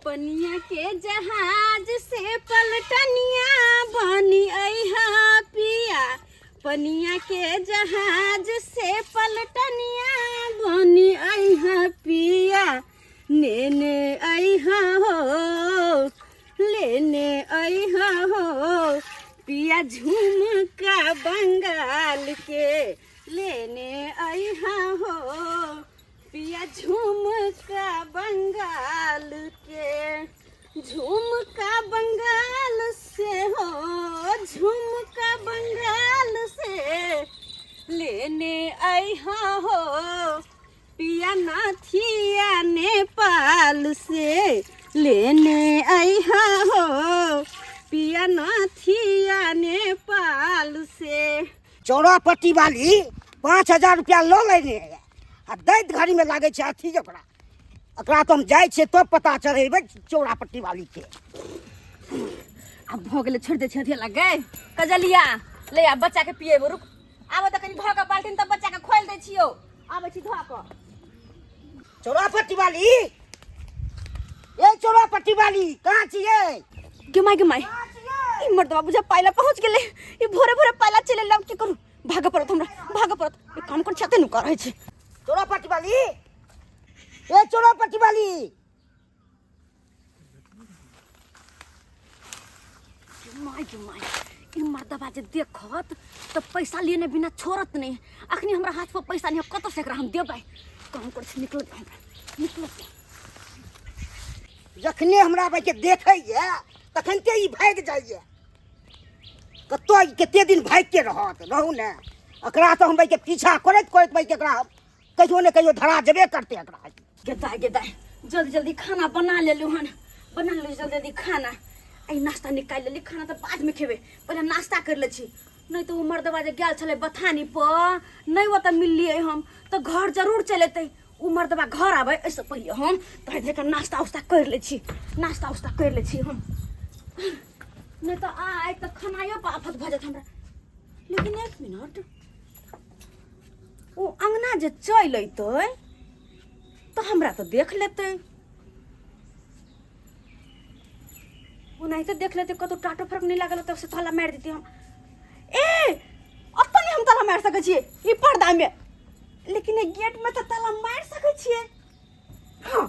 पनिया के जहाज से पलटनिया बनी अइहा पिया, पनिया के जहाज से पलटनिया बनी अइहा पिया, नेने अइहा हो, लेने अइहा हो पिया झुमका बंगाल के, लेने अइहा हो पिया झुमका बंगाल के, झुमका बंगाल से हो, झुमका बंगाल से लेने अइहा हो पिया नाथिया नेपाल से, लेने अइहा हो पिया नाथिया नेपाल से। चौरापट्टी वाली 5000 रुपया लऽ लेने है आ दैत घड़ी में लागै छै अथी ओकरा। एकरा तऽ हम जाइ छियै तब पता चढ़ेबै चौरापट्टी वाली के। आब भऽ गेलै, छोड़ि दै छै अथी लग गै। कजलिया ले आ बच्चा के पिएबो, रुक आबऽ तऽ कनि धऽ कऽ बाल्टीन तऽ बच्चा के खोलि दै छियौ, आबै छी धऽ कऽ। चौरापट्टी वाली, ए चौरापट्टी वाली कहाँ छियै? गे माय गे माय, ई मर्दबा बुझा पाइला पहुँच गेलै, ई भोरे भोरे पाइला चलि एलै। आब की करू, भागऽ पड़त हमरा, भागऽ पड़त। एक काम कर छते नुका रहै छै। चौरापट्टी वाली, ए चौरापट्टी वाली। My गे my, ई मर्दबा जे देखत तऽ पैसा लेने बिना छोड़त नहि। अखनी हमरा हाथ पर पैसा नहीं, कतऽ से एकरा हम देबै? काम कर छी, निकलत हमरा, निकलत। जखने हमरा भाई के देखैया तखन के ई भागि जाइया। कतऽ ई कते दिन भागि के रहत, रहू ने। एकरा तऽ हम भाई के पीछा करैत करैत भाई के एकरा हम कहियो ने कहियो धरा जेबे करते एकरा। गे दाइ गे दाइ, जल्दी जल्दी खाना बना लेलहुँ हन, बना लेलहुँ जल्दी जल्दी खाना। एहि नाश्ता निकालि लेली, खाना तऽ बादमे खेबै, पहिले नाश्ता करि लै छी। नहि तऽ ओ मर्दबा जे गेल छलै बथानी पर, नहि ओतऽ मिललियै हम तऽ घर जरूर चलि अयतै ओ मर्दबा। घर आबै एहिसँ पहिले हम धरि धरि कऽ नाश्ता उस्ता करि लै छी, नाश्ता उस्ता करि लै छी हम, नहि तऽ आइ तऽ खानायो पर आफत भऽ जायत हमरा। लेकिन एक मिनट, ओ अङ्गना जे चलि अयतै तऽ हमरा तऽ देख लेतै, ओनाहिते देख लेतै। कतहु टाटो फरक नहि लागल तऽ से ताला मारि देतै हम। ए ओतऽ नहि हम ताला मारि सकै छियै ई पर्दामे, लेकिन एहि गेटमे तऽ ताला मारि सकै छियै। हाँ,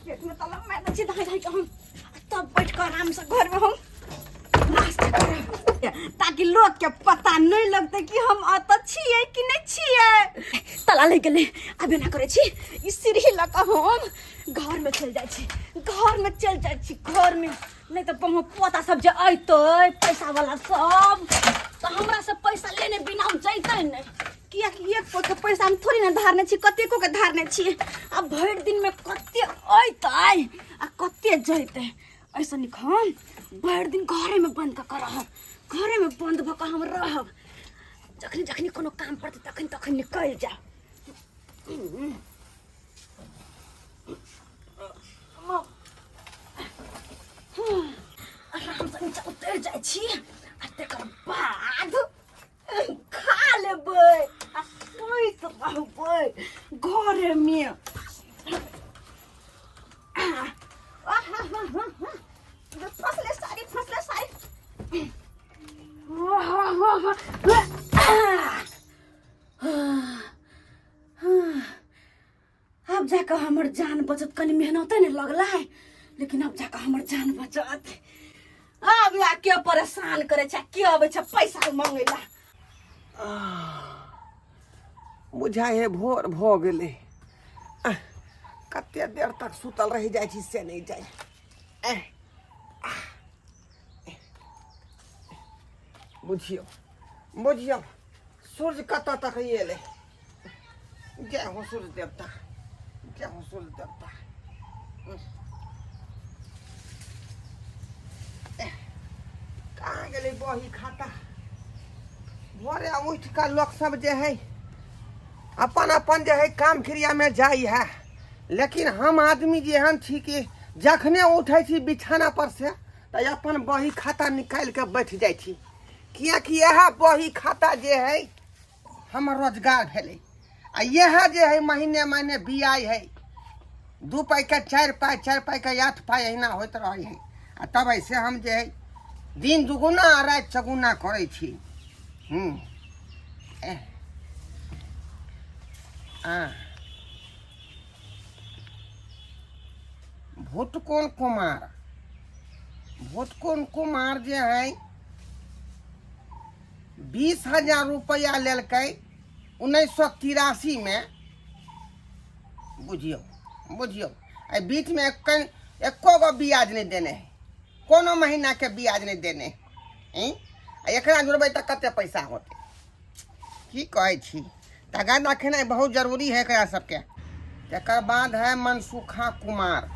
गेटमे ताला मारि दै छियै धाँइ धाँइ कऽ हम, तब बैठ कऽ आरामसँ घरमे हम नाश्ता करब, ताकि लोकके पता नहि लगतै कि हम एतऽ छियै कि नहि छियै। ताला लागि गेलै। आब एना करै छी, ई सीढ़ी लऽ कऽ हम घरमे चलि जाइ छी, घरमे चलि जाइ छी घरमे। नहि तऽ बहु पोता सब जे अयतै पैसावला सब तऽ हमरा से पैसा लेने बिना हम जैतै नहि, कियाकि एक कोइ के पैसा हम थोड़ी ने धारने छी, कतेको के धारने छी। आ भरि दिनमे कते अयतै आ कते जैतै, ऐसे नीक हम भरि दिन घरेमे बन्द कऽ कऽ रहब, घरेमे बन्द भऽ कऽ हम रहब। जखनी जखनी कोनो काम पड़तै तखन तखन निकलि जायब। आरामसँ नीचा उतरि जाइ छी आ तकर बाद खा लेबै आ सुति रहबै घरेमे। फसले साड़ी, फसले साड़ी। आब जाकऽ हमर जान बचत। कनि मेहनते नहि लगलै, लेकिन आब जाकऽ हमर जान बचत। आब या के परेशान करै छै, के अबै छै पैसा मंगै ला? बुझाइ हे भोर भऽ गेलै। आह, कते देर तक सुतल रहि जाइ छी से नहि जाइ। आह, आह। बुझियौ बुझियौ सूर्य कतऽ तक एलै। जय हो सूर्य देवता, जय हो सूर्य देवता। कहाँ गेलै बही खाता? भोरे उठि कऽ लोक सब जे है अपन अपन जे है काम क्रियामे जाइ है, लेकिन हम आदमी जे एहन छी कि जखने उठै छी बिछाना पर से तऽ अपन बही खाता निकालि कऽ बैठ जाइ छी, किएकि इएह बही खाता जे है हमर रोजगार भेलै आ इएह जे है महीने महीने बियाइ है। दू पाइके 4 पाइ, 4 पाइके 8 पाइ, अहिना होइत रहै है। आ तब ऐसे हम जे है दिन दुगुना आ राति चौगुना करै छी। हूँ आ भुटकोन कुमार, भुटकोन कुमार जे है 20,000 रुपैआ लेलकै 1983 में। बुझियौ, बुझियौ, एहि बीचमे एको गो ब्याज नहि देने है, कोनो महीनाके ब्याज नहि देने है। आ एकरा जोड़बै तऽ कते पैसा होतै? की कहै छी, तगादा खेनाइ बहुत जरूरी है एकरा सबके। तकर बाद है मनसुखा कुमार,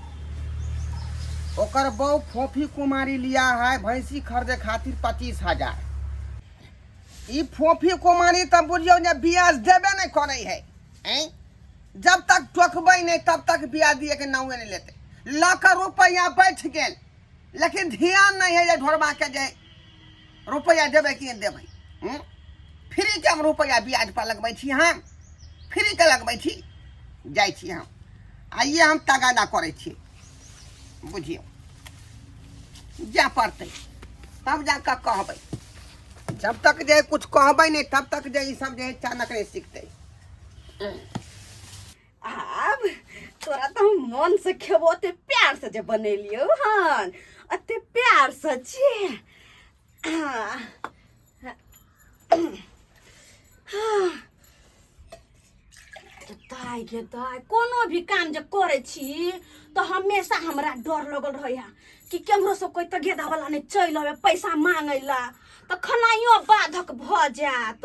ओकर बहू फोफी कुमारी लिया है भैंसी खरीदे खातिर 25,000। ई फोफी कुमारी तऽ बुझियौ जे ब्याज देबे नहि करै है। ऐं जब तक टोकबै नहि तब तक ब्याज दिए के नामे नहि लेतै। लऽ कऽ रुपैआ बैठ गेल, लेकिन ध्यान नहि है जे ढोरबा के जे रुपैआ देबै कि नहि देबै। फ्री के हम रुपैआ ब्याज पर लगबै छी, हम फ्री के लगबै छी। जाइ छी हम, आइए हम तगादा करै छी। बुझियौ, जाय पड़तै तब जाकऽ कहबै। जब तक जे कुछ कहबै नहि तब तक जे ई सब जे चाणक नहि सीखतै। आब तोरा तऽ हम मन से खेबो, ओते प्यार से जे बनेलियौ हन, ओते प्यार से जे दाय गे दाय, कोनो भी काम जे करै छी तऽ हमेशा हमरा डर लगल रहैया कि केम्हरो से कोई तगेदा वाला नहि चलि अबै पैसा मांगै ला, तऽ खेनाइयो बाधक भऽ जायत।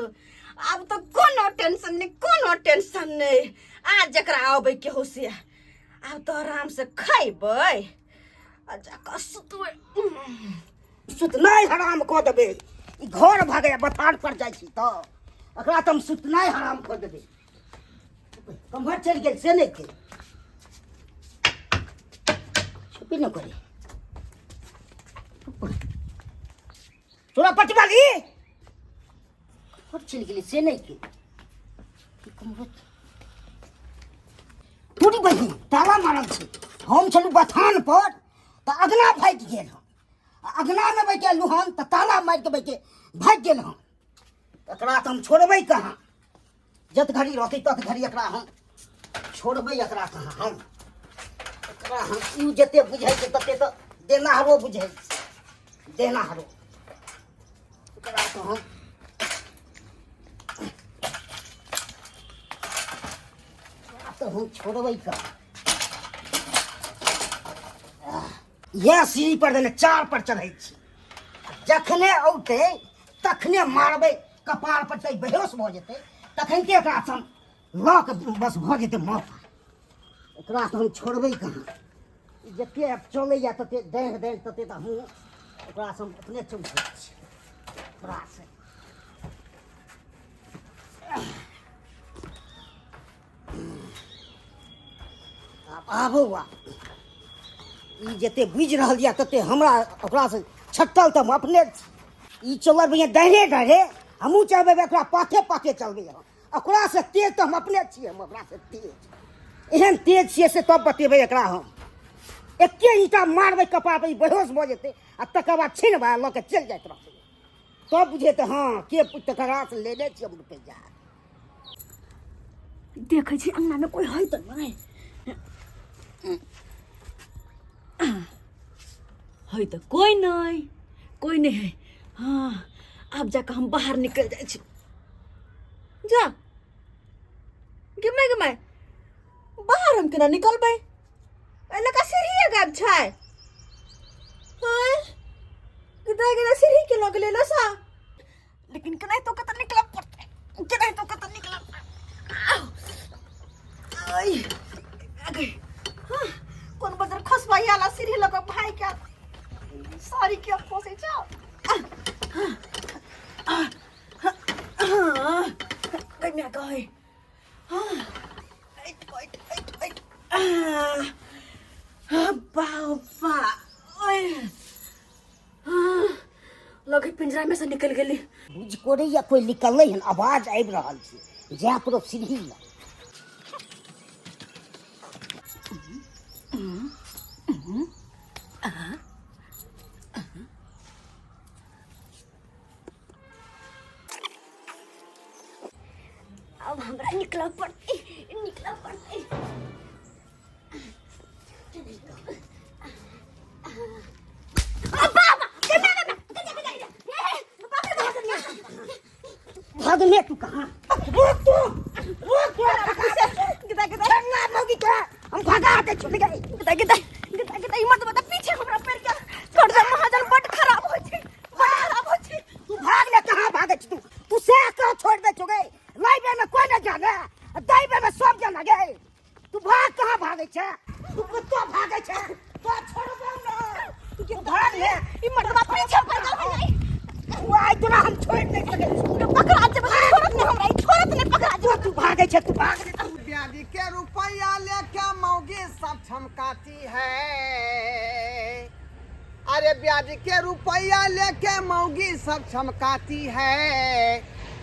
आब तऽ कोनो टेंशन नहि, कोनो टेंशन नहि। आ जकरा अबै के हो से आब तऽ आराम से खैबै आ जाकऽ सुतबै। सुतनाइ हराम कऽ देबै। ई घर भागैया, बथान पर जाइ छी तऽ एकरा तऽ हम सुतनाइ हराम कऽ देबै। कम्हर चलि गेल से नहि के छुपी न करे। तोरा पटवाली कम्हर चलि गेलै से नहि के कम्हर। टूटी बहिन, ताला मारल छै। हम छलहुँ बथान पर तऽ अगना भागि गेल हम। आ अगनामे बैठ गेलहुँ हन तऽ ताला मारि कऽ बैठ भागि गेल हम। एकरा तऽ हम छोड़बै कहाँ? जत घड़ी रहतै तत घड़ी एकरा हम छोड़बै एकरा कहाँ हम? एकरा हम ई जते बुझै छै तते तऽ देनाहरो बुझै छै, देनाहरो। एकरा तऽ हम एकरा तऽ हम छोड़बै कहाँ? इएह सीढ़ी पर देने चार पर चढ़ै छी, जखने औतै तखने मारबै कपार पर, तऽ बेहोश भऽ जेतै। तखन के एकरा हम लऽ कऽ बस भऽ जेतै मौत। एकरा तऽ हम छोड़बै कहाँ? ई जते चलैया तते डाँढ़ डाँढ़ तते तऽ हमहूँ ओकरासँ हम अपने चमकै छी ओकरासँ। आब आबो आ ई जते बुझि रहल यऽ तते हमरा ओकरासँ छटल तऽ हम अपने छी। ई चलल भैया दाहिने दाहिने, हमहूँ चलबै एकरा पाथे पाथे चलबै हम। ओकरासँ तेज तऽ हम अपने छियै, हम ओकरासँ तेज एहन तेज छियै से तब बतेबै एकरा हम। एके ईंटा मारबै कपार पर, ई बेहोश भऽ जेतै आ तकर बाद छिनबै लऽ के चलि जाइत रहतै। तब बुझेतै हँ के तकरासँ लेने छियै हम रुपैआ। देखै छी अङ्गनामे कोइ है तऽ नहि है तऽ कोइ नहि, कोइ नहि है। हँ, आब जाकऽ हम बाहर निकलि जाइ छी। जा गे माय, गे माय, बाहर हम केना निकलबै? एहि लऽ कऽ सीढ़िए गायब छै। आँय दाइ गे, सीढ़ी के लऽ गेलै लसा। लेकिन केनाहितो कतऽ निकलऽ पड़तै, केनाहितो कतऽ निकलऽ। कोन बजर खसबा आला सीढ़ी लऽ कऽ भाई के साड़ी के फंसै छौ। कन्या कहै बाबा लगे पिंजरा में से निकल गेली। बुझ कोड़ैया कोइ निकललै हन, आवाज आबि रहल छै। जाय पड़त सीढ़ी लग। निकलऽ पड़तै, निकलऽ पड़तै। भागने तू कहाँ? रुक तू, रुक तू। गिदा गिदा ठंडा मौगी तोरा हम भगा दे छुट गई। गिदा गिदा गिदा गिदा, ई मत बता पीछे हमरा पैर के कर्जा महाजन बड खराब होइ छै, बड खराब होइ छै। तू भाग ले, कहाँ भागे छी तू? तू से कहाँ छोड़ दे छो गई? लाइबे में कोई न जाने, दैबे में सब जाने गई। तू भाग, कहाँ भागे छे तू? कत्तो भागे छे तो छोड़बो न, तू भाग ले। ई मर्दबा पीछे पड़ गेल है। तू आइ तोरा हम छोड़ नहीं सकै छी। पकड़ा जेबै, छोड़त नहीं हमरा, ई छोड़त नहीं, पकड़ा तू तू भागे छे, तू भाग ले। ब्याज के रुपया लेके मौगी सब छमकाती है। अरे ब्याज के रुपया लेके मौगी सब छमकाती है,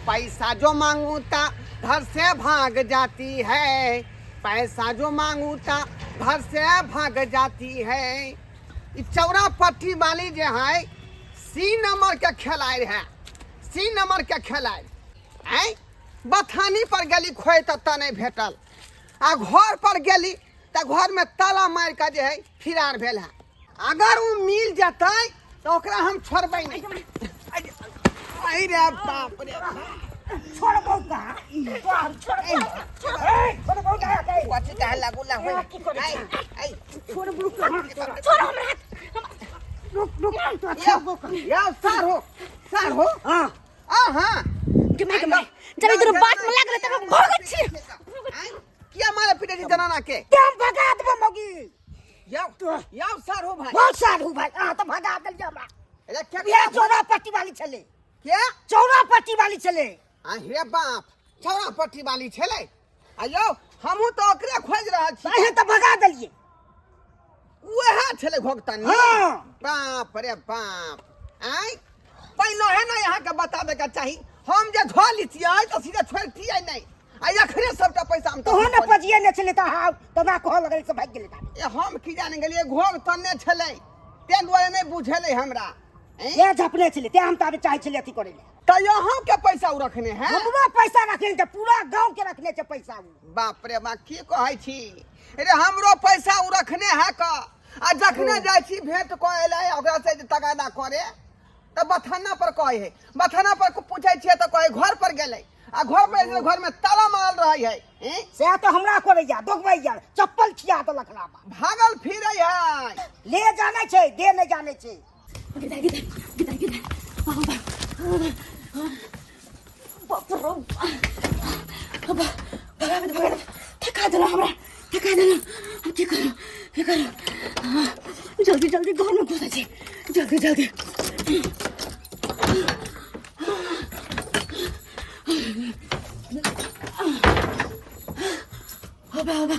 पैसा जो मांगू ता घर से भाग जाती है, पैसा जो मांगू ता घर से भाग जाती है। ई चौरा पट्टी वाली जे है सी नंबर के खेलाड़ है, सी नंबर के खेलाड़ आँय। बथानी पर गेली खोए तऽ नहि भेटल, आ घर पर गेली तऽ घरमे ताला मारि कऽ जे है फिरार भेल है। अगर ओ मिल जेतै तऽ ओकरा हम छोड़बै नहि। अरे रे बाप रे, छोड़बो कहाँ तोरा हम? छोड़बो, ए, छोड़बो कहाँ? कथी कहे लागू ला होय? की करै ऐ, छै? ऐ, छोड़बो कहाँ तोरा? छोड़ो हमरा हाथ। रुक रुक, तोरा छोड़बो कहाँ? यौ सार हो, सार हो। हाँ। आ हाँ। गे my, गे my, जब इधर बाट में लागल तब हम भगत छी। आँय, किया मारे पीटे छी जनाना के? ते हम भगा देबो मौगी। यौ, यौ सार हो भाई। बहुत साधु भाई, अहाँ तऽ भगा देलियै हमरा। अरे के? इएह चौरा पट्टी वाली छलै। के? चौरा पट्टी वाली छलै। आ हे बाप, चौरा पट्टी वाली छलै? आ यौ, हमहूँ तऽ ओकरे खोजि रहल छी। अहें तऽ भगा देलियै। उएह छलै घोघतनी? हाँ। बाप रे बाप, आँय, पहिने है ने अहाँके बताबेके चाही। हम जे धो लितियै तऽ सीधे छोड़ितियै नहि, आ एखने सबटा पैसा हम तोहन ने पजिए ने छलै तऽ अहाँ तोरा कहऽ लगलै से भागि गेलै। ए, हम की जाने गेलियै, घोघ तन्ने छलै, ताहि दुआरे नहि बुझेलै हमरा। आँय? ए, झपने छलै तें हम ताबे चाहै छलियै अथी करै लए। तऽ अहूँके पैसा ओ रखने है? हमरो पैसा रखने छै, पूरा गाँव के रखने छै पैसा उ। बाप रे बाप, की कहै छी रे, हमरो पैसा ओ रखने है क। आ जखने जाइ छी भेंट कऽ एलै ओकरा से जे तगादा करे तऽ बथाना पर कहै है, बथाना पर पूछै छियै तऽ कहै घर पर गेलै, आ घर पर गेलै, घर में ताला मारल रहै है। एं? सएह तऽ हमरा करैया, दोगबैया, चप्पल खिया देलक हमरा। भागल फिरै है। ले जानै छै, दे नहि जानै छै। गिदा गिदा गिदा गिदा, बाप रो बाप, भगा दे, भगा दे, थका देला हमरा, थका देला। हम की करू, की करू? जल्दी जल्दी घर में घुसै छी, जल्दी जल्दी। होबा होबा,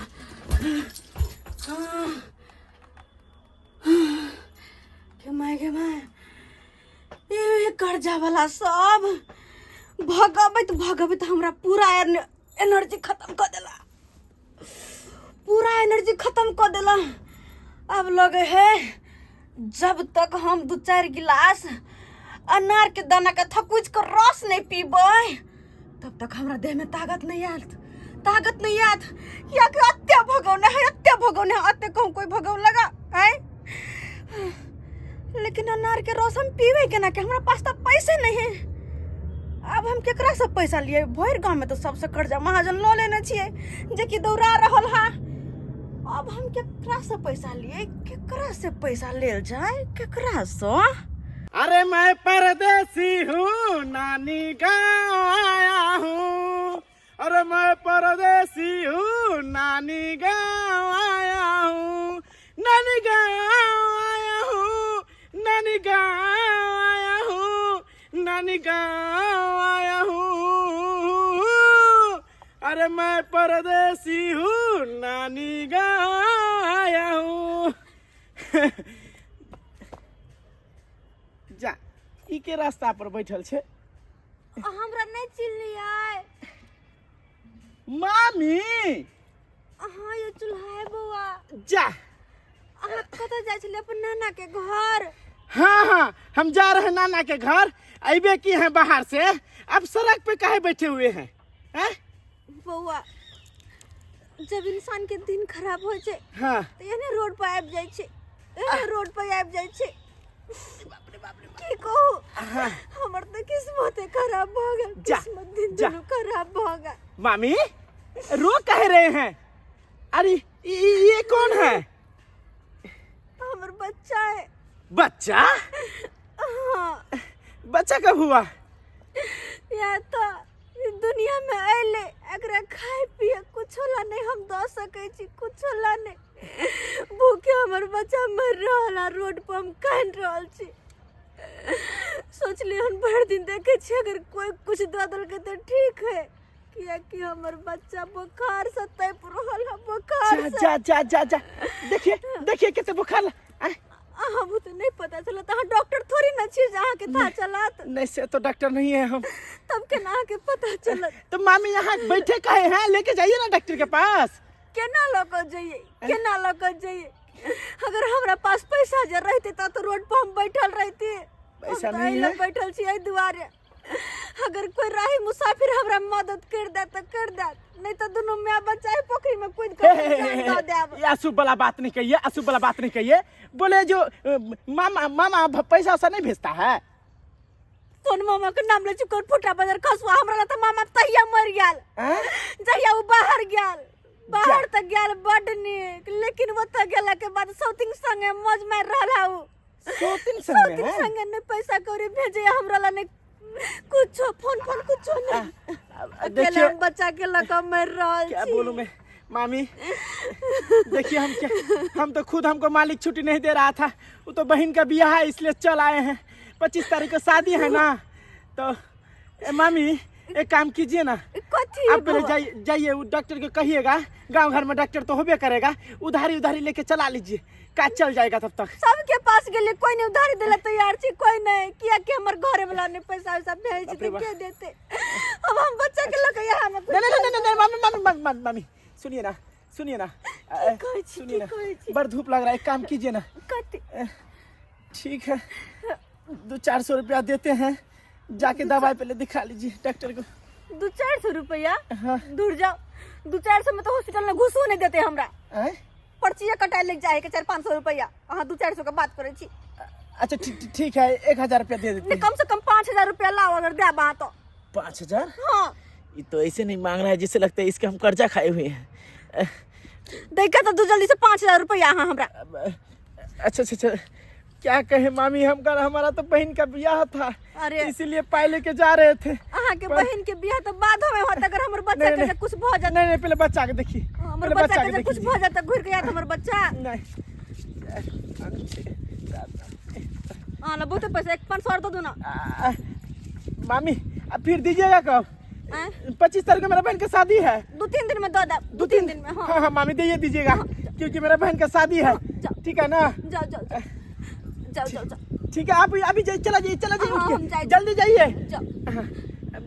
गे my, गे my, ए कर्जा वाला सब भगबैत भगबैत हमरा पूरा एनर्जी खत्म कऽ देला, पूरा एनर्जी खत्म कऽ देला। अब लगे है जब तक हम दू चारि गिलास अनार के दाना के थकुच के रस नहीं पीबै तब तक हमरा देह में ताकत नहीं आयत, ताकत नहीं आयत। कियाकि अत्ते भगौने है, अत्ते भगौने है, अत्ते कहूँ कोई भगौ लगा है। लेकिन अनार के रस हम पीबै केना के? हमरा पास तऽ पैसे नहीं है। अब हम केकरा से पैसा लिए? भरि गाँव में तऽ सबसे कर्जा महाजन लऽ लेने छियै जेकि दौड़ा रहल है। अब हम केकरा से पैसा लिए? केकरा से पैसा लेल जाय, केकरा से? अरे मैं परदेसी हूँ, नानी गाँव आया हूँ। अरे मैं परदेसी हूँ, नानी गाँव आया हूँ, नानी गाँव आया हूँ, नानी गाँव आया हूँ, नानी गाँव आया हूँ। अरे मैं परदेसी हूँ, नानी गाँव आया हूँ। जा, ई के रास्ता पर बैठल छै? हमरा नहीं चिल्लियै? मामी। अहाँ यो चुल्हाए बौआ। जा। अहाँ कतऽ जाइ छलियै? अपन नाना के घर? हाँ हाँ, हम जा रहे हैं नाना के घर। अबे की हैं बाहर से, अब सड़क पे काहे बैठे हुए हैं, हैं? बौआ जब इंसान के दिन खराब हो छै हाँ तऽ एहने रोड पर आबि जाइ छै, एहने रोड पर आबि जाइ छै। की कहू, हमर तऽ किस्मते खराब भऽ गेल। जा, किस्मत दिन जा। दुनू खराब भऽ गेल। मामी रो कह रहे हैं? अरे ये कौन है? हमर बच्चा है। बच्चा? हाँ। बच्चा कब हुआ? या तो ई दुनिया में अयले, एकरा खाए पिए कुछो ला नहीं हम दऽ सकै छी, कुछो ला नहीं। भूखे हमर बच्चा मरि रहल आ रोड पर हम कानि रहल छी। सोचली हम भरि दिन देखै छी, अगर कोई कुछ दऽ देलकै तऽ ठीक है, कियाकि हमर बच्चा बोखार से तपि रहल है, बोखार जा से। जा जा जा जा, देखिए देखिए कितने बुखार अहाँ बुते नहीं पता चलत, अहाँ डॉक्टर थोड़ी न छी जे अहाँके था चलत। नहीं से तो डॉक्टर नहीं है हम। तब केना अहाँके पता चलत? तो मामी यहाँ बैठे काहे हैं, लेके जाइए ना डॉक्टर के पास। केना लऽ कऽ जइए, केना लऽ कऽ जइए? अगर हमरा पास पैसा जे रहते तऽ रोड पर हम बैठल रहती। पैसा हम तऽ नहीं एहि लए है? बैठल छी एहि दुआरे, अगर कोई राही मुसाफिर हमरा मदद कर दे तऽ कर दे, नहीं तऽ दुनू माय बच्चा ही पोखरी में कूद कऽ जान दऽ देब। ये अशुभ वाला बात नहीं कहिए, अशुभ वाला बात नहीं कहिए। बोले जो मामा मामा पैसा वैसा नहीं भेजता है? कोन मामा के नाम ले छी? कोन फुटा बाजार खसुआ? हमरा ला तऽ मामा तहिया मरि गेल हैं? जहिया ओ बाहर गेल। बाहर तऽ गेल बड नीक, लेकिन ओतऽ गेला के बाद सौतिन संगे मौज मारि रहल है उ। सौतिन संगे सौतिन है? संगे नहीं पैसा कौड़ी भेजे हमरा ला, नहीं कुछो फोन फोन कुछो नहीं। अकेले देखिए हम बच्चा के लऽ कऽ मरि रहल क्या छी। बोलूं मैं मामी, देखिए हम क्या, हम तो खुद हमको मालिक छुट्टी नहीं दे रहा था, वो तो बहन का ब्याह है इसलिए चल आए हैं। 25 तारीख को शादी है ना, तो ए, मामी एक काम कीजिए ना, कथी? आप पहले बौआ? जाइए जाइए, वो डॉक्टर को कहिएगा, गांव घर में डॉक्टर तो होबे करेगा, उधारी उधारी लेके चला लीजिए, काज चल जाएगा तब तक। सबके पास गेलिए, कोई नहीं उधारी देला तैयार छी, कोई नहीं, किया कि हमर घरे वाला ने पैसा वैसा भेज बाप रे दे बाप। के देते। अब हम बच्चा के लके यहाँ में नहीं नहीं नहीं नहीं, मामी मामी मामी मामी मामी सुनिए ना, सुनिए ना, कहै छी, सुनिए की ना, कहै छी? बड़ धूप लग रहा है, एक काम कीजिए ना। कथी? ठीक है, 200-400 रुपया देते हैं, जाके दवाई पहले दिखा लीजिए डॉक्टर को। 200-400 रुपया? हाँ। दूर जाओ, 200-400 में तो हॉस्पिटल में घुसो नहीं देते हमरा। आँय? पर्चिया कटाए ले जाए के 400-500 रुपया, अहाँ 200-400 के बात करै छी। अच्छा ठीक है, 1000 रुपया दे देते नहीं, हैं। कम से कम 5000 रुपया लाओ अगर देब अहाँ तो। 5000? हाँ। ये तो ऐसे नहीं मांग रहा है जिससे लगता है इसके हम कर्जा खाए हुए हैं। देखा तो दू जल्दी से 5000 रुपया अहाँ हमरा। अब, अच्छा अच्छा अच्छा, क्या कहे मामी, हमका हमारा तो बहन का ब्याह था। अरे। इसीलिए पाई लेके जा रहे थे। अहाँ के पर- बहन के बियाह तो बाद में होत, अगर हमर बच्चा नहीं, के नहीं। जे कुछ भऽ जात। नहीं नहीं, पहले बच्चा के देखिए, हमर पहले बच्चा के जे कुछ देखिए। भऽ जात तऽ घुरि के आयत हमर बच्चा। नहीं, 4, 5, 6, 7, 8। अहाँ लग बहुते पैसा, एक 500 और दऽ दू ना। मामी अब फिर दीजिएगा कब? आँय? 25 तारीख को मेरा बहन का शादी है। 2-3 दिन में दऽ देब, 2-3 दिन में। हाँ। हाँ हाँ मामी दे दीजिएगा, क्योंकि मेरा बहन का शादी है। हाँ, जाओ। ठीक है ना? जाओ जाओ जाओ जाओ जाओ जाओ। ठीक है, आप अभी जाइए, चला जाइए, चला जाइए, हाँ, उठ के। हम जाइए। जल्दी जाइए। जाओ। हाँ,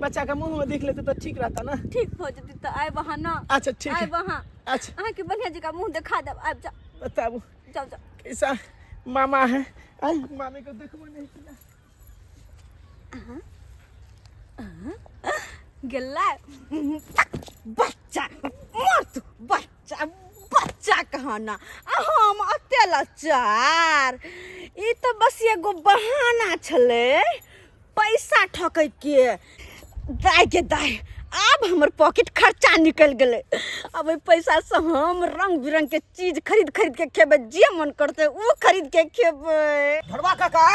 बच्चा का मुंह में देख लेते तो ठीक रहता ना। ठीक हो जती तो आए वहाँ ना। अच्छा ठीक आए है। वहाँ। अच्छा। अहाँ के बढ़िया जगह मुंह दिखा देब, आबि जाओ। बताबू। जाओ जाओ। कैसा मामा है, आई मामी को देखबो नहीं किया। गेलै बच्चा, मर तू बच्चा, बच्चा कहाना। आ हम अते लाचार, ई तऽ बस एगो बहाना छलै पैसा ठकै के। दाय के दाय, आब हमर पॉकेट खर्चा निकलि गेलै। अब ओहि पैसासँ हम रंग बिरंग के चीज खरीद खरीद के खेबै, जे मन करतै ओ खरीद के खेबै। ढोरबा काका,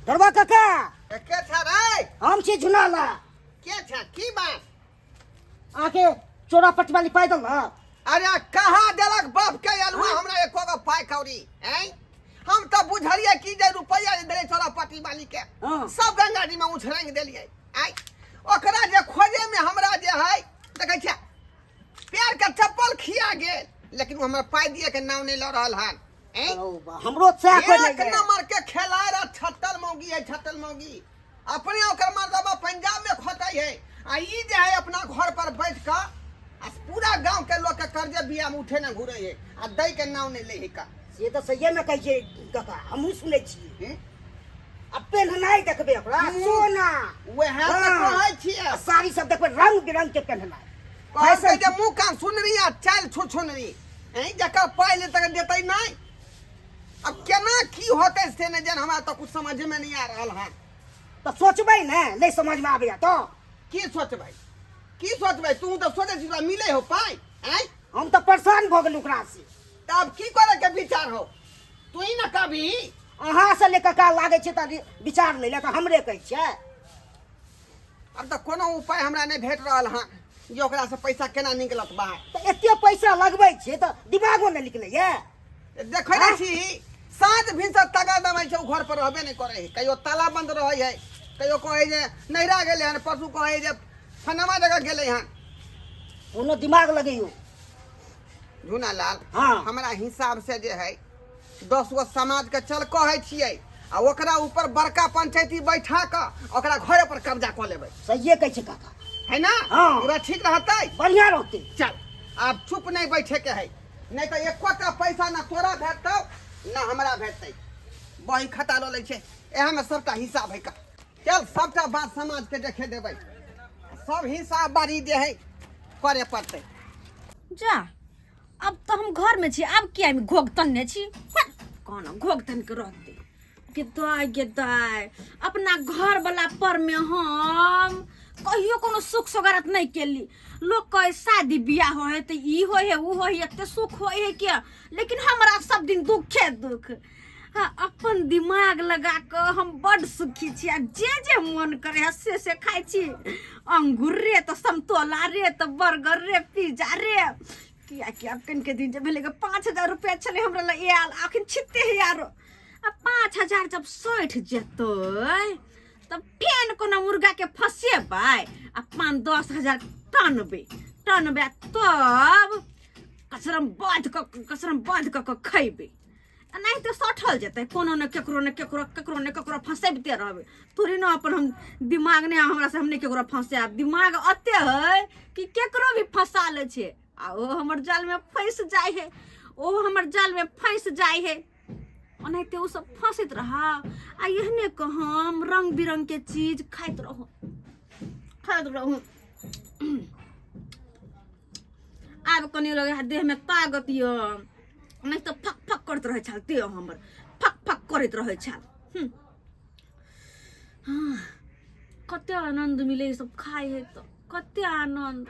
ढोरबा काका। के छा रे? हम छी झुनाला। के छा? की बात? आके चोरा पटवाली पाइ दल ना। अरे कहाँ देलक बाप के अलुआ हमरा एको गो पाइ कौड़ी? ऐं हम तऽ बुझलियै कि जे रुपैआ जे देले चोरा पटी वाली के, हाँ। सब गंगा जी में उछरंग देलियै। ऐं ओकरा जे खोजे में हमरा जे है देखै छियै पैर के चप्पल खिया गेल, लेकिन ओ हमरा पाइ दिए के नाम नहीं लऽ रहल हन। ऐं ओ बा, हमरो सएह कहने एक ये। नंबर के खेलाय रह छत्तल मौगी है, छत्तल मौगी अपने ओकर मर्दबा पंजाब में खोतै है, आ ई जे है अपना घर पर बैठ कऽ आ पूरा गांव के लोग के कर्जे बिया में उठे न घुरे है आ दै के नाम नहीं ले है का। से तऽ सहिए में कहै छै काका, हमहूँ सुनै छियै। हम्म? आ पेन्हनाइ देखबै ओकरा हम्म। सोना, वएह तऽ हाँ। कहै छियै। आ साड़ी सब देखबै रंग बिरंग के पेन्हनाइ। कहलकै जे मुँह कान सुनरी आ चालि छुछुनरी ऐं जकर पाइ ले तकर देतै नहि अब केना की होतै से नहि जान हमरा तऽ कुछ समझमे नहि आ रहल हन तऽ सोचबै ने नहि समझमे आबैया तऽ की सोचबै की सोचबै तू तऽ सोचै छी तोरा मिलै हो पाइ ऐं हम तऽ परेशान भऽ गेलहुँ ओकरा से तऽ आब की करे के विचार हो तू ही ना कभी अहाँ से ले कका लागै छै तऽ विचार लै लए तऽ हमरे कहै छियै अब तऽ कोनो उपाय हमरा नहि भेट रहल हँ जे ओकरा से पैसा केना निकलत बाहर तऽ एते पैसा लगबै छियै तऽ दिमागो नहि निकलैया देखै नहि छी साँझ भिनसर तगा दबै छै ओ घर पर रहबे नहि करै है कहियो ताला बंद रहै है कहियो कहै जे नैहरा गेलै हन परसू कहै जे फलाना जगह गेलै हन कोनो दिमाग लगैयौ झूना लाल हाँ। हमरा हिसाब से जे है 10 गो समाज के चल कहै छियै आ ओकरा ऊपर बड़का पंचायती बैठा कऽ ओकरा घरे पर कब्जा कऽ लेबै सहिए कहै छै काका है ना हाँ। ई बात ठीक रहतै बढ़िया रहतै चल आब चुप नहीं बैठे के है नहीं तो एकोटा पैसा ना तोरा भेटतौ ना हमरा भेटतै बही खाता लऽ लै छै इएह में सबटा हिसाब है का चल सबटा बात समाज के देखे देबै सब हिसाब बारी जे है करे पड़तै जा अब तऽ हम घर में छी आब किया हम घोघ तनने छी हट, कोना घोघ तन के रहते गे दाय गे दाय अपना घर वाला पर में हम कहियो कोनो सुख सोगरत नहीं केली लोग कहे शादी बियाह हो है तो ई हो है ऊ हो है एते सुख हो है क्या लेकिन हमरा सब दिन दुखे दुख हाँ, अपन दिमाग लगा कऽ हम बड सुखी छी आ जे जे मन करे है से से खाइ छी अंगूर रे तऽ समतोला रे तऽ बर्गर रे पिज्जा रे किया कि आब कनिके दिन जे भेलै 5000 रुपया छलै हमरा लग आयल अखन छिते है आरो आ 5000 जब सठि जेतै तब फेन कोनो मुर्गा के फंसेबै आ 5-10 हजार टनबै टनबै आ तब कसरम बाँध कऽ कसरम बाँध कऽ कऽ खैबै आ नहि तऽ सठल जेतै कोनो ने केकरो ने केकरो केकरो ने केकरो फंसेबिते रहबै थोड़ी ने अपन हम दिमाग नहि हमरा से हम नहि केकरो फंसायब दिमाग अते है कि केकरो भी फंसा लै छै आ ओ हमर जालमे फंसि जाइ है ओ हमर जालमे फंसि जाइ है ओनाहिते ओ सब फंसैत रह आ एहने कऽ हम रंग बिरंग के चीज खाइत रहू खाइत रहू आब कनि लगे है देहमे ताकत यऽ नहि तऽ फक फक करैत रहै छल देह हमर फक फक करैत रहै छल हँ, कते आनन्द मिले ई सब खाइ है तऽ कते आनन्द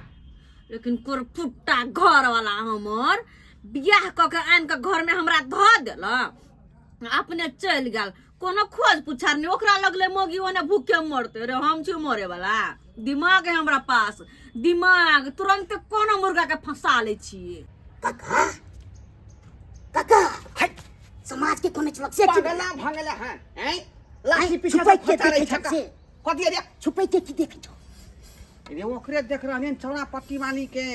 लेकिन कोरफुट्टा घरवाला हमर बियाह कऽ के आनि कऽ घरमे हमरा धऽ देलक अपने चलि गेल कोनो खोज पुछार नहि ओकरा लगले मौगी ओने भूखे मरते रे हम छी मरे वाला दिमाग है हमरा पास दिमाग तुरंत कोनो मुर्गा के फंसा लै छियै काका काका है समाज के कोने चलक से की पगला भंगला हन हैं लाठी पीछे छुपै के खोचा रही देखै छका से। कथी रे छुपै के की देखै छौ रे ओकरे देख रहलियन चौड़ा पट्टी वाली के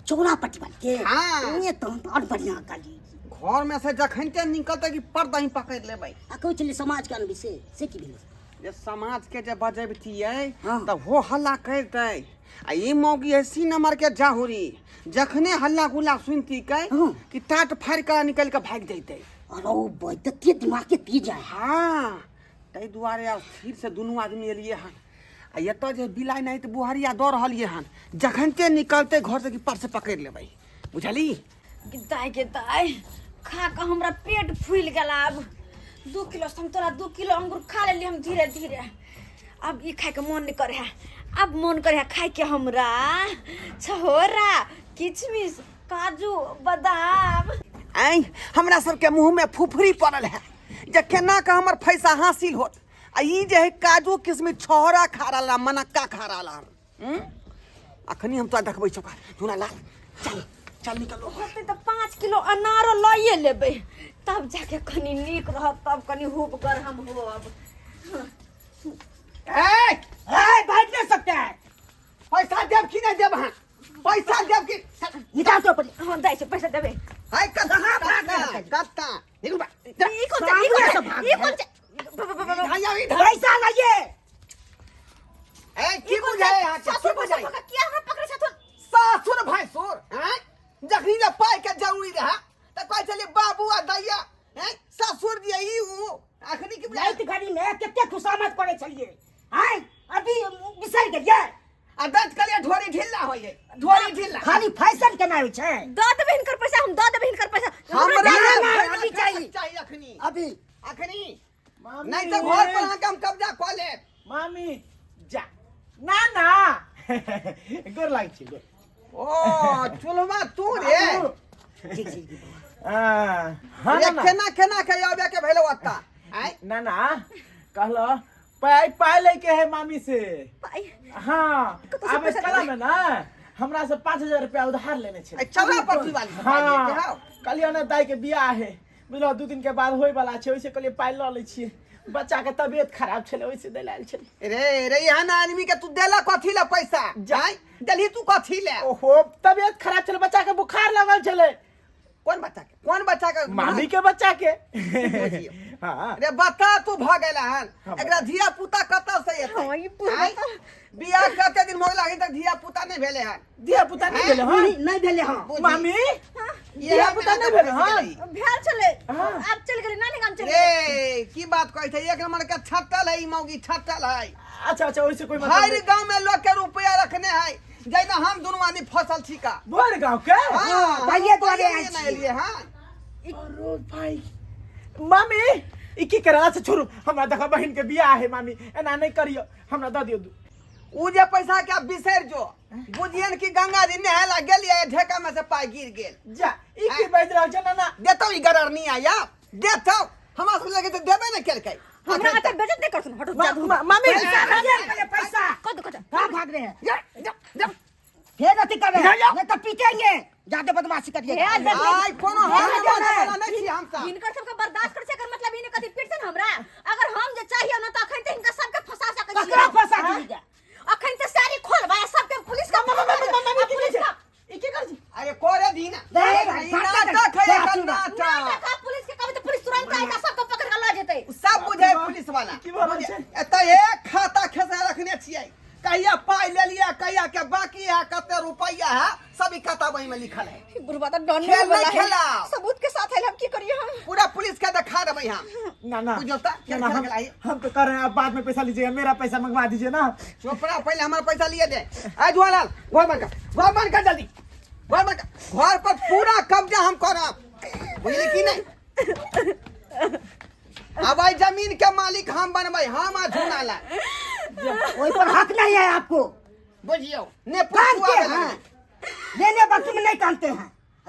चौड़ा पट्टी वाली के हाँ। ये तो हम और बढ़िया काली घर में से जखन निकलते कि पर दही पकड़ लेबै आ कहै छलै समाज के अनबी से से की भेलै जे समाज के जे बजबतियै हाँ। तऽ हो हल्ला करितै आ ई मौगी अस्सी नंबर के जाहुरी जखने हल्ला गुल्ला सुनती कै हाँ। कि टाट फाड़ि कऽ निकलि कऽ भागि जैतै अरे ओ बैतते दिमाग के तेज है हाँ ताहि दुआरे आब फिर से दुनू आदमी एलियै हन आ एतऽ जे बिलाइ नहि तऽ बुहरिया दऽ रहलियै हन जखनते निकलतै घरसँ कि पर से पकड़ि लेबै बुझली दाय के दाय खा कऽ हमरा पेट फूलि गेल आब 2 किलो संतरा 2 किलो अंगूर खा लेली हम धीरे धीरे अब ई खाइके मन नहीं करे है अब मन करे है खाइके हमरा छहोरा किशमिश काजू बादाम ऐं हमरा सबके मुँहमे फुफरी पड़ल है जे केना कऽ हमर पैसा हासिल होत आ ई जे है काजू किशमिश छहोरा खा रहल है मनक्का खा रहल हन हम्म? अखनी हम तोरा देखबै छौ झूना लाल चल चल निकलो होतै तऽ 5 किलो अनारो लइए लेबै तब जाके कनि नीक रहत तब कनि हुब कर हम होब ए ए भाग नहीं सकते है पैसा देब कि नहीं देब अहाँ पैसा देब कि निकाल तो पड़ी हाँ दै छै पैसा देबै हाय कत्ता कहाँ भाग रहल है? कत्ता निकल बा ई कोन छै ई कोन सामने से छै भाग ई कोन छै इधर आओ, इधर पैसा लाइए ए की बुझाय अहाँ के? की ससुर बुझाय भैंसुर किया हमरा पकड़ै छथुन सासुर भैंसुर हैं जखनी जे पाइ के जरूरी रहे तऽ कहै छलियै बाबू आ दैया हैं ससुर दिया ई ऊ अखनी की बुझाय लाइट घड़ी में कते खुशामद करे छलिए हैं अभी बिसर गेलिए आ दंत कहलियै रे ढोरी ढिल्ला होय है ढोरी ढिल्ला खाली फैशन केना होइ छै दऽ देबै हिनकर पैसा हम दऽ देबै हिनकर पैसा हमरा ना, ना, फैशन अभी चाही। चाही अखनी अभी अखनी मामी नहीं तो घर पर अहाँके हम कब्जा कऽ लेब मामी जा ना ना गोर लागै छी गोर ओ चुल्हा तू रे ठीक छै हाँ हाँ रे ना केना केना के आबे के भेलो ओत्ता आय ना ना कहलो पाई पाई लेके है मामी से पाइ हाँ कतऽ से आब पैसा कला में ना हमरा से 5000 रुपया उधार लेने छे ए चौरा पट्टी वाली से पाइ हाँ लेके हौ कहलियै ने दाई के बियाह है बुझलो 2 दिन के बाद होय वाला छै ओइसे कहलियै पाइ लऽ लै छियै बच्चा के तबियत खराब छलै ओइसे दै आयल छलै रे रे एहन आदमी के तू देला कथी ले पैसा जाय देलही तू कथी ले ओहो तबियत खराब छलै बच्चा के बुखार लगल छलै कोन बच्चा के कोन बच्चा के मामी के बच्चा के बुझियौ। हाँ रे बता तू भ गेला हन हाँ, एकरा धिया पुता कतऽ से एतै हाँ, ई पूरा आँय? बियाह कते दिन भऽ गेल अखन तक धिया पुता नहि भेलै हन धिया पुता नहीं भेलै हन नहीं नहीं भेलै हँ बुझी। मामी इएह धिया पुता नहीं भेलै हन भेल छलै हाँ। आब चलि गेलै नानी गाम चलि गेलै रे की बात कहै छै एक नंबर के छट्टल है ई मौगी छट्टल है अच्छा अच्छा ओइसे कोई मतलब हर नहीं। गांव में लोग के रुपया रखने है जैना हम दुनू आदमी फसल छी का भर गाँव के हाँ, पाइये दुआरे पाइये आयल नहि छियै। एलियै हन अरे भाई मामी ई की करा अच्छा छोड़ू हमरा देखो बहिन के बियाह है मामी एना नहीं करियो हमरा दऽ दियो उ जे पैसा के आप बिसरि जो बुझियन कि गंगा जी नहाय ला गेलियै ढेका में से पाइ गिर गेल जा ई की बाजि रहल छै ना ना देतौ ई गररनी आया देतौ हमरा सब लगे तऽ देबे ने केलकै हमरा एते बेइज्जत नहि करथुन हटो जा मामी पैसा पहिले पैसा कत कत कहाँ भाग रहे हैं जा, जा, जा। फिर अथी कर रहे हैं जा। नहीं तो पीटेंगे ज्यादा बदमाशी करिएगा हे, जा। आइ कोनो जा, हम जा, जा। वाला नहि छी हमसब हिनकर सबके बर्दाश्त कर छै एकर मतलब ई नहि कथी पीट छै ने हमरा अगर हम जे चाहिए ना त अखन त हिनका सबके फंसा सकै छी ककरा फंसा दीजिएगा अखन त सारी खोलबा सबके पुलिस का पुलिस का ई की कर छी अरे करे दी ना नहीं, भाई, ई नाटक है एकर नाटक नाटक है, पुलिस के कहबै त पुलिस तुरंत आएगा सबके पकड़ के लऽ जेतै सब बुझे पुलिस वाला की भऽ रहल छै? एतऽ एक खाता खेसा रखने छियै कहिया पाइ लेलियै कहिया के बाकी है कते रुपैया है सब ई खाता वही में लिखल है ई बुढ़वा त डन खेल वाला नहीं है खेलाओ। सबूत के साथ आइल हम की करिए हम पूरा पुलिस के दिखा देबै हम ना ना बुझल त ना, ना, खेल हम, खेल के हम तो कर रहे हैं आप बाद में पैसा लीजिएगा मेरा पैसा मंगवा दीजिए ना चोपड़ा पहले हमारा पैसा लिए दे आ जुआलाल घर बंद कर घर बंद कर जल्दी घर बंद कर घर पर पूरा कब्जा हम करब बुझली कि नहीं अब आई जमीन के मालिक हम बनबै हम आ झुनालाल वही पर हक नहीं है आपको बुझियौ ने कानते पूछू आबे हैं लगलै। लेने वक्त में नहीं कानते हैं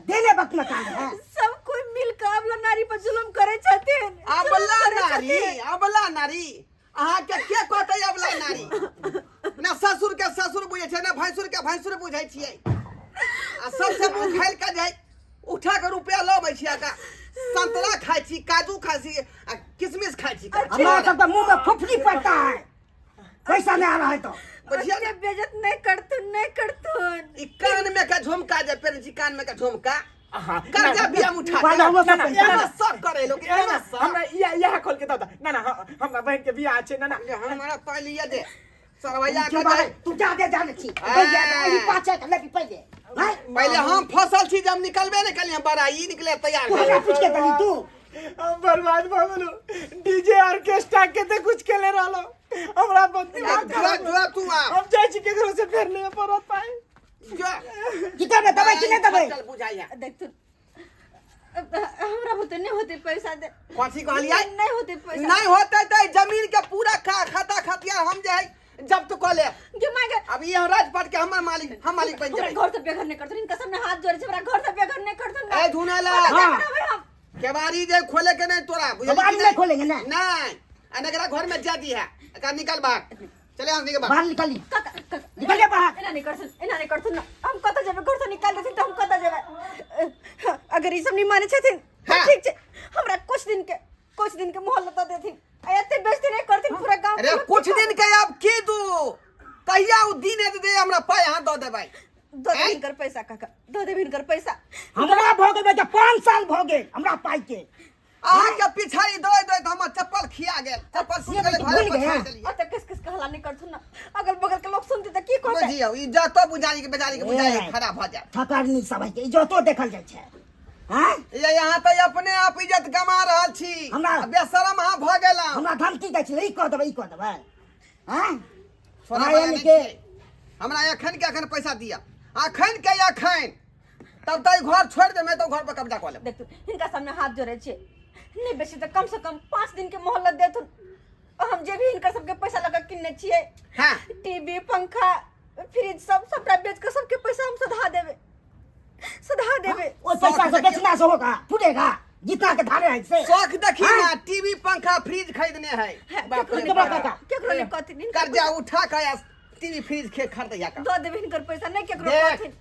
देने वक्त में कानते हैं सब कोई मिल के अबला नारी पर जुल्म करे छथिन अबला नारी अबला नारी अहाँके के कहतै अबला नारी ना ससुर के ससुर बुझै छै ना भैंसुर के भैंसुर बुझै छियै आ सबसे मुँह खाइल के जाइ उठा के रुपया लबै छियै का संतरा खाइ छी काजू खाइ छी आ किशमिश खाइ छी हमारा सबका मुंह में फुफड़ी पड़ता है पैसा नहीं आ रहा है तो बुझिए ओते बेइज्जत नहीं करथुन नहीं करथुन ई कान में के झुमका जे पेरे छी कान में के झुमका हाँ, कर्जा बिया उठा पहले हमरो सब ना, पैसा ना, एना सब करे लोग ए, एना ना, सब हमरा इएह इएह खोल के दऽ दऽ ना ना हमरा बहिन के बियाह छै ना ना जे हमरा पहिले दे सरवैया तू के बारे दे तू जा दे जाने छी भैया ई पाछे के लेबी पहिले हैं पहले हम फसल छी जब निकलबे ने कलिए बड़ा ई निकले तैयार तू हमरा पूछ के दली तू हम बर्बाद भऽ गेलहुँ डीजे ऑर्केस्ट्रा के तऽ कुछ केले रहलो हमरा बंदी जो जो तू आ हम जाइ छी केकरो से फेर लेबे पड़त पाइ जो की करबै देबै कि नहि देबै चल बुझाइया देखथुन हमरा बुते नहीं होते पैसा दे कथी कहलियै नहीं होते पैसा नहीं होते तो जमीन के पूरा खाता खतियार हम जे है जब्त कऽ लेब जो मांगे अब ये हम राजपाट के हमर मालिक हम मालिक बन हमरा जेबै घर से बेघर नहीं करथुन इनका सामने हाथ जोड़े छै हमरा घर से बेघर नहीं करथुन ए धुनाला हाँ। हम केवाड़ी जे खोले के नहीं तोरा बुझलियै केवाड़ी कि नहीं खोलेंगे ना। नहीं आ एकरा घर में जा दी है एकरा निकल बाहर चले आओ निकल बाहर बाहर निकली काका काका निकलिए बाहर एना नहीं करथुन एना नहीं करथुन ना हम कतऽ जेबै घर से निकाल देथिन तऽ हम कतऽ जेबै अगर ई सब नहीं माने छथिन तऽ हाँ। ठीक छै हमरा कुछ दिन के मोहलत दऽ देथिन आ एते बेइज्जती नहीं करथिन पूरा गांव अरे कुछ दिन के अब की दू कहिया उ दिन एत दे हमरा पाई हाथ दऽ देबै दऽ देब हिनकर पैसा काका दऽ देब हिनकर पैसा हमरा भऽ गेल बेटा 5 साल भऽ गेल हमरा पाइ के अहाँ के पिछाड़ी दे दे तऽ हमर चप्पल खिया गेल चप्पल से टूट गेलै बेटी घरे भूल पर गए छोड़ि हैं। देलियै ओते किस किस कहला नहीं करथुन ना अगल बगल के लोग सुनते तऽ की कहतै बुझियौ ई जतो बुझारी के बेचारी के बुझारी ए। खराब भऽ जायत ठकरनी सब है के इज्जतो देखल जाइ छै हैं ये यहाँ तऽ अपने आप इज्जत गमा रहल छी हमरा- आ बेशरम अहाँ भऽ गेलहुँ हमरा धमकी दै छलै ई कऽ देबै ई कऽ देबै हैं छोड़ा आयल बला नहि के छियै। हमरा एखन के एखन पैसा दिया, अखन के अखन, तब तऽ ई घर छोड़ि देबै तऽ घर पर कब्जा कऽ लेब। देखू, हिनका सामने हाथ जोड़े छियै, नहि बेसी तऽ कम से कम 5 दिन के मोहलत देथुन। हम जे भी हिनकर सबके पैसा लगा किनने छियै, टीवी, पंखा, फ्रिज सब सबटा बेच के सबके पैसा हम सधा देबै, सधा देबै। ओ पैसा से बेचना से होगा, टूटेगा जितना के धारे है से। शौख देखी ना, टीवी, पंखा, फ्रिज खरीदने है। बाप रे केकरो बाप। नहि, केकरो नहि कहथिन, हिनकर कर्जा उठा के आ टीवी फ्रिज के खरीदैया का। दऽ देबै हिनकर पैसा, नहि केकरो देख। कहथिन।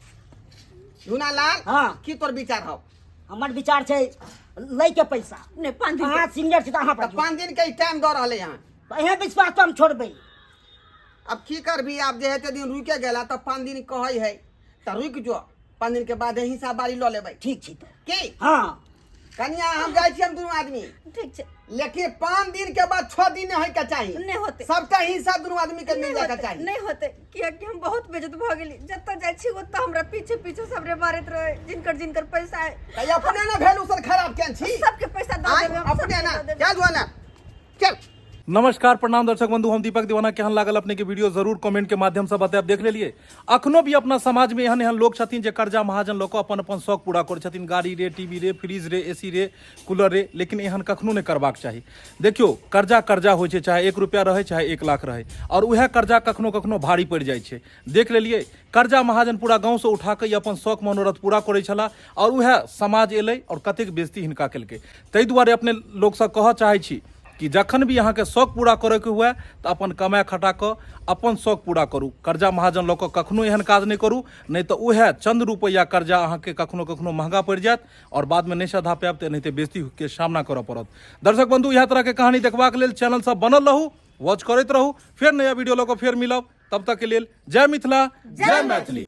झुनालाल, हाँ। की तोर विचार हौ? हमर विचार छै लै के पैसा। नहि, 5 दिन। अहाँ सीनियर छी तऽ अहाँ तऽ बाजू। 5 दिन के टाइम दऽ रहलै हन। एहन विश्वास तऽ हम छोड़बै। अब की करबी, आब जे हेतै दिन रुके गेला तऽ 5 दिन कहै है तऽ रुकि जो, 5 दिन के बाद हिसाब बारी लऽ लेबै। ठीक छै तऽ। की? हाँ। कनिया, हम जाइ छी, हम दुनू आदमी। ठीक छै। लेकिन 5 दिन के बाद 6 दिन नहि होइके चाही। नहि होतै। सबटा हिसाब दुनू आदमी के मिल नहि जायके होतै, चाही। नहि होतै, कियाकि हम बहुत बेइज्जत भऽ गेली। जतऽ जाइ छी ओतऽ हमरा पीछे पीछे सबरे मारैत रहै, जिनकर जिनकर पैसा है। तऽ अपने ने भेलू सर खराब केहन छी? सबके पैसा दऽ आँय, देबै हम, अपने सबके ने। दऽ देबै। चल जुआना, चल। नमस्कार, प्रणाम दर्शक बंधु, हम दीपक दीवाना। केहन लागल अपने के वीडियो जरूर कमेंट के माध्यम से बतायब। देख लेलिए, अखनो भी अपना समाज में एहन एहन लोग छथिन जे कर्जा महाजन लऽ कऽ अपन अपन शौक पूरा करै छथिन, गाड़ी रे, टीवी रे, फ्रिज रे, एसी रे, कूलर रे। लेकिन एहन कखनो नहि करबाक चाही। देखियौ, कर्जा कर्जा होइ छै, चाहे 1 रुपया रहै चाहे 1 लाख रहै, आओर उएह कर्जा कखनो कखनो भारी पड़ि जाइ छै। देख लेलिए, कर्जा महाजन पूरा गाँवसँ उठा कऽ ई अपन शौक मनोरथ पूरा करै छलाह, आओर उएह समाज एलै आओर कतेक बेइज्जती हिनका केलकै। ताहि दुआरे अपने लोकसँ कहऽ चाहै छी कि जखन भी अहाँके शौक पूरा करैके हुए तऽ अपन कमाए खटा कऽ अपन शौक पूरा करू। कर्जा महाजन लऽ कऽ कखनो एहन काज नहि करू, नहि तऽ उएह चंद रुपैआ कर्जा अहाँके कखनो कखनो महगा पड़ि जायत आओर बादमे नहि सधा पायब तऽ एनाहिते बेइज्जतीके सामना करऽ पड़त। दर्शक बंधु, इएह तरहके कहानी देखबाक लेल चैनल सब बनल रहू, वॉच करैत रहू। फेर नया वीडियो लऽ कऽ फेर मिलब, तब तक के लेल जय मिथिला, जय मैथिली।